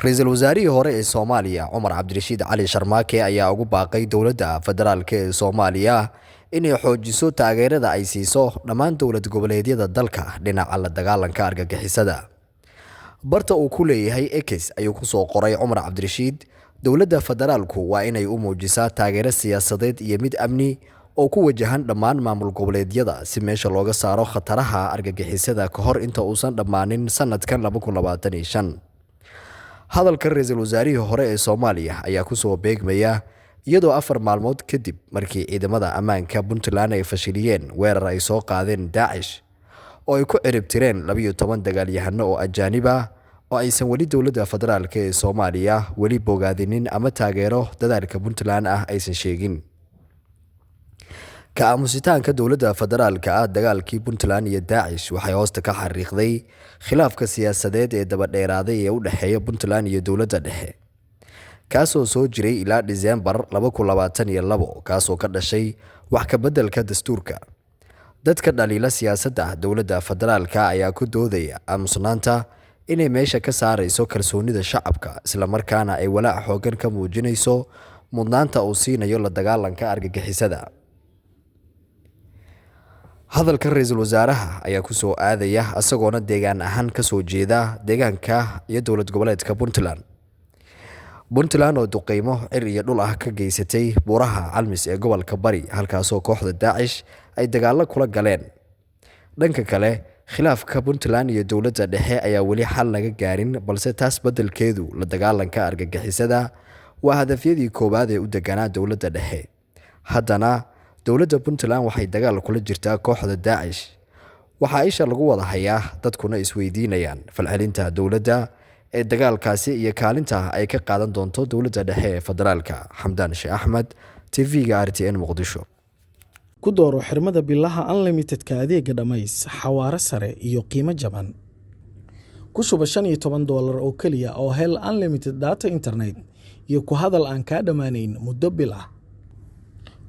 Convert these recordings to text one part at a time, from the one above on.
Ra-iisul wasaarihii hore ee Soomaaliya Cumar Cabdirashiid Cali Sharmaake ayaa ugu baaqay dowladda federaalk ee Soomaaliya inay xoojiso taageerada ay siiso dhammaan dowlad goboleedyada dalka dhinaca la dagaalanka argagixisada. Barta uu ku leeyahay X ayuu kusoo qoray Cumar Cabdirashiid: dowladda federaalku waa inay u muujisaa taageero siyaasadeed iyo mid amni oo ku wajahan dhammaan maamul goboleedyada si meesha looga saaro khataraha argagixisada ka hor inta uusan dhammaanin sanadkan. Hadalka ra-iisul wasaarihii hore ee Soomaaliya ayaa kusoo beegmaya iyadoo 4 maalmood kadib markii ciidamada ammaanka Puntland ay fashiliyeen weerar ay soo qaadeen Daacish oo ay ku ciribtireen 12 dagaalyahano oo ajaanib ah, oo aysan weli dowladda federaalk ee Soomaaliya weli bogaadinin ama taageero dadaalka Puntland ah aysan sheegin. Ka aamusitaanka dowladda federaalka ah dagaalkii Puntland iyo Daacish waxay hoosta ka xariiqday khilaafka siyaasadeed ee dabadheeraaday ee u dhexeeya Puntland iyo dowladda dhexe, kaasoo soo jiray ilaa Diseembar 2022, kaasoo ka dhashay wax ka beddelka dastuurka. Dadka dhaliila siyaasadda dowladda federaalka ayaa ku doodaya aamusnaanta inay meesha ka saarayso kalsoonida shacabka, islamarkaana ay walaac xooggan ka muujinayso mudnaanta uu siinayo la dagaalanka argagixisada. Hadalka ra-iisul wasaaraha ayaa kusoo aadaya isagoona deegaan ahaan kasoo jeeda deegaanka iyo dowlad goboleedka Puntland. Puntland oo duqeymo cir iyo dhul ah ka geysatay buuraha Calmis ee gobolka Bari, halkaasoo kooxda Daacish ay dagaalo kula galeen. Dhanka kale, khilaafka Puntland iyo dowladda dhexe ayaa weli xal laga gaarin, balse taas beddelkeedu la dagaalanka argagixisada waa hadafyadii koowaad ee u deganaa dowladda dhexe. Haddana dowladda Puntland waxay dagaal kula jirtaa kooxda Daacish. Waxaa isha lagu wada hayaa, dadkuna isweydiinayaan falcelinta dowladda ee dagaalkaasi iyo kaalinta ay ka qaadan doonto dowladda dhexe ee federaalka. Xamdaan Sheekh Axmed, TV-ga RTN, Muqdisho. Ku dooro xirmada bilaha unlimitedka adeega Dhammays, xawaare sare iyo qiimo jaban. Ku shuba $15 oo keliya oo hel unlimited data internet iyo ku hadal aan kaa dhammaanayn muddo bil ah.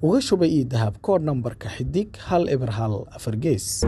Uga shuba ii Dahab koodh nambarka xidig 101 4 gees.